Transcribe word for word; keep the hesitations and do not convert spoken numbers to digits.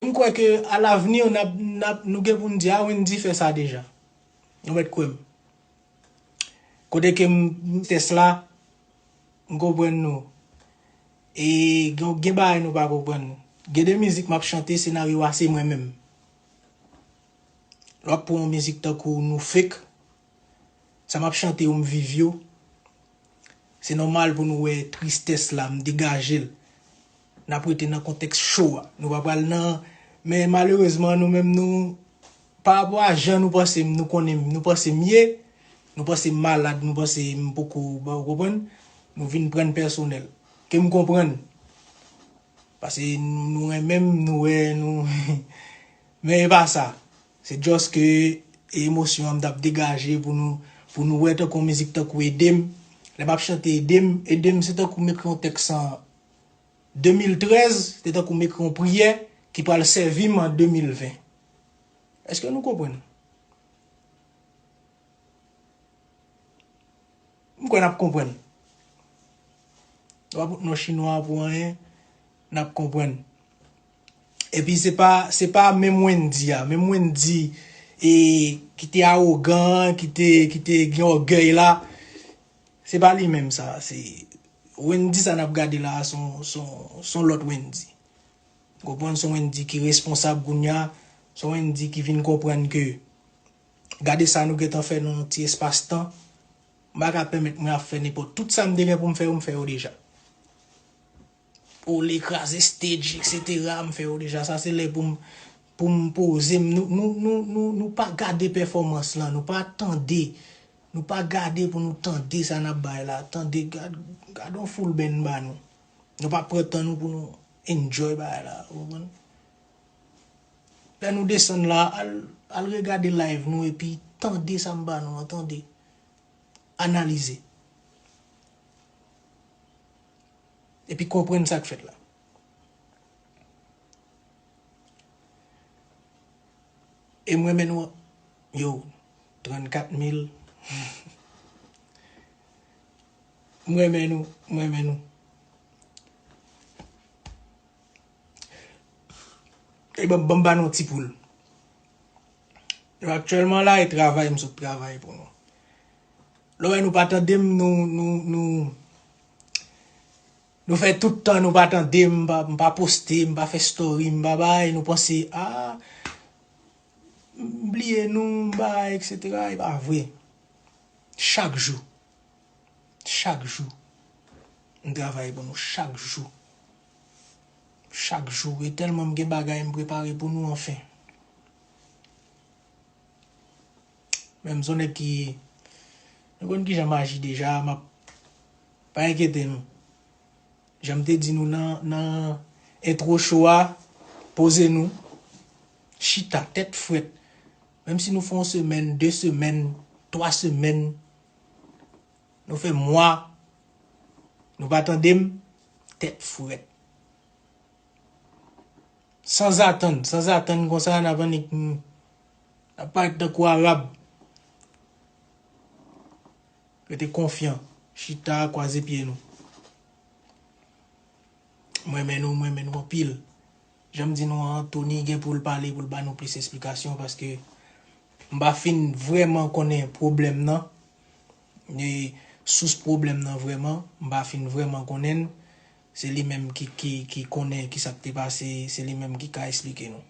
M kwè ke alavni, n ap, n ap, nou gen pou n di, a, Wendy fè sa deja. Nou mèt kwè m. Kote ke m, m tès la, m konprann nou. E gen, gen bagay nou pa konprann. Gen de mizik m ap chante, senaryo a se mwen menm. Lè w ap pran yon mizik tankou Nou Fake, sa m ap chante yo, m viv yo. Se nòmal pou nou wè tristès la, m degaje l. N ap rete nan kontèks cho a. Nou pa pral nan, men malerezman, nou menm nou, pa rapò a jan nou panse m, nou konnen m, nou panse m ye, nou panse m malad, nou panse m poko, ba, ou konprann? Nou vin pran n pèsonèl. Ke m konprann. Paske nou, nou renmen m, nou wè, nou, men e pa sa. Se just ke emosyon an m t ap degaje pou nou, pou nou wè tankou yon mizik tankou Ede m. Lè m ap chante Ede m, Ede m se tankou m ekri yon tèks an de mil trèz, se tankou m ekri yon priyè ki pral sèvi m an de mil ven. Èske nou konprann? M kwè n ap konprann. W ap non chinwa pou anyen, n ap konprann. Epi se pa, se pa menm Wendy a, menm Wendy e, ki te awogan, ki te, ki te gen ògèy la, se pa li menm sa. Se Wendy sa n ap gade la, se yon, se yon, se yon lòt Wendy. Ou konprann, se yon Wendy ki responsab kounye a, se yon Wendy ki vin konprann ke gade sa nou gentan fè nan yon ti espas tan, m pa ka pèmèt mwen ap fè nenpòt. Tout sa m te gen pou m fè yo, m fè yo deja. Ole, kraze stage, et cetera, m fè yo deja. Sa se lè pou m, pou m poze m. Nou, nou, nou, nou, nou pa gade pèfòmans lan, nou pa tande. Nou pa gade pou nou tande sa n ap bay la. Tande, gad, gad yon full band ba nou. Nou pa pran tan nou pou nou enjoy bagay la, ou konprann? Lè nou desann la, al, al regade live nou epi tande sa m ba nou an, tande. Analize. Epi konprann sa k fèt la. E m renmen nou, yo, trannkat mil. M renmen nou, m renmen nou. E ban, ban m ba nou ti poul. Yo aktyèlman la, e travay, m sot travay pou nou. Lè w wè nou pa tande m, nou, nou, nou, nou fè tout tan nou pa tande m, m pa, m pa poste, m pa fè story, m pa bay, nou panse, a, m bliye nou, m bay, et cetera. E pa vre. Chak jou. Chak jou. M travay pou nou chak jou. Chak jou. E tèlman m gen bagay m prepare pou nou, anfen. Men m se yon nèg ki, nou konn kijan m aji deja, m ap, pa enkyete nou. Jan m te di nou nan, nan entwo show a, poze nou, chita, tèt frèt. Menm si nou fè yon semèn, de semèn, twa semèn, nou fè mwa, nou pa tande m, tèt frèt. Sanzatann, sanzatann konsa, n ap annik, n ap parèt tankou Arab. Rete konfyan, chita, kwaze pye nou. M renmen nou, m renmen nou anpil. Jan m di nou an, Tony gen pou l pale, pou l ba nou plis esplikasyon, paske m pa fin vrèman konnen pwoblèm nan. E sous pwoblèm nan vrèman, m pa fin vrèman konnen l. Se li menm ki, ki, ki konnen kisa k te pase, se li menm ki ka esplike nou.